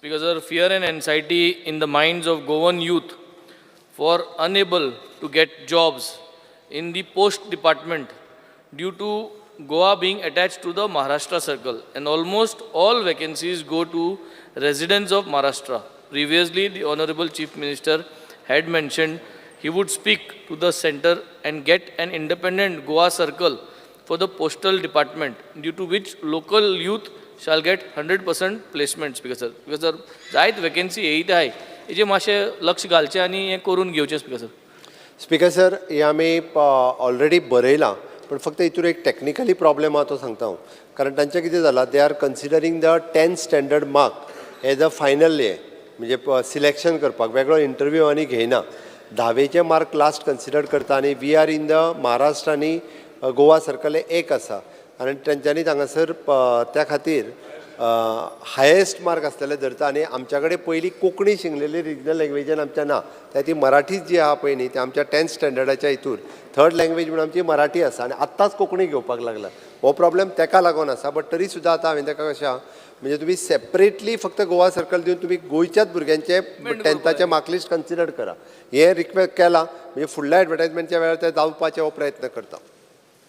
Speaker sir, fear and anxiety in the minds of Goan youth for unable to get jobs in the post department due to Goa being attached to the Maharashtra circle, and almost all vacancies go to residents of Maharashtra. Previously, the Honorable Chief Minister had mentioned he would speak to the center and get an independent Goa circle for the postal department, due to which local youth shall get 100% placement. Speaker sir, Speaker sir, जायत vacancy येयत आहाय, हेजेर मातशें लक्ष घालचें आनी हें करून घेवचें, स्पीकर सर. स्पीकर सर, हे आमी ऑलरेडी बरयलां, पूण फक्त हितूर एक टॅक्निकली प्रॉब्लेम आहा तो सांगता हांव, कारण तांचें कितें जालां, they are considering the 10th standard mark as a final हें, म्हणजे सिलेक्शन करपाक वेगळो इंटरव्यू आनी घेयना. धावेचे मार्क लास्ट कन्सिडर करता आनी we are in the Maharashtra आनी गोवा सर्कल एक आसा आनी तेंच्यांनी हांगासर त्या खातीर हायेस्ट मार्क आसलेले धरता. आनी आमच्या कडेन पयलीं कोंकणी शिकलेली रिजनल लँग्वेजीन आमच्या ना, त्या ती मराठीच जी आहा पळय न्ही, ती आमच्या टेंथ स्टँडर्डाच्या हितूर थर्ड लँग्वेज म्हणून आमची मराठी आसा आनी आत्ताच कोंकणी घेवपाक लागला. हो प्रॉब्लेम तेका लागून आसा. बट तरी सुद्दां आतां हांवें तेका कशें आहा, म्हणजे तुमी सेपरेटली फक्त गोवा सर्कल दिवन तुमी गोंयच्याच भुरग्यांचे टेंथाचे मार्क लिस्ट कन्सिडर करा, हें रिक्वेस्ट केलां. म्हणजे फुडल्या एडवर्टायजमेंटच्या वेळार ते जावपाचे हो प्रयत्न करता.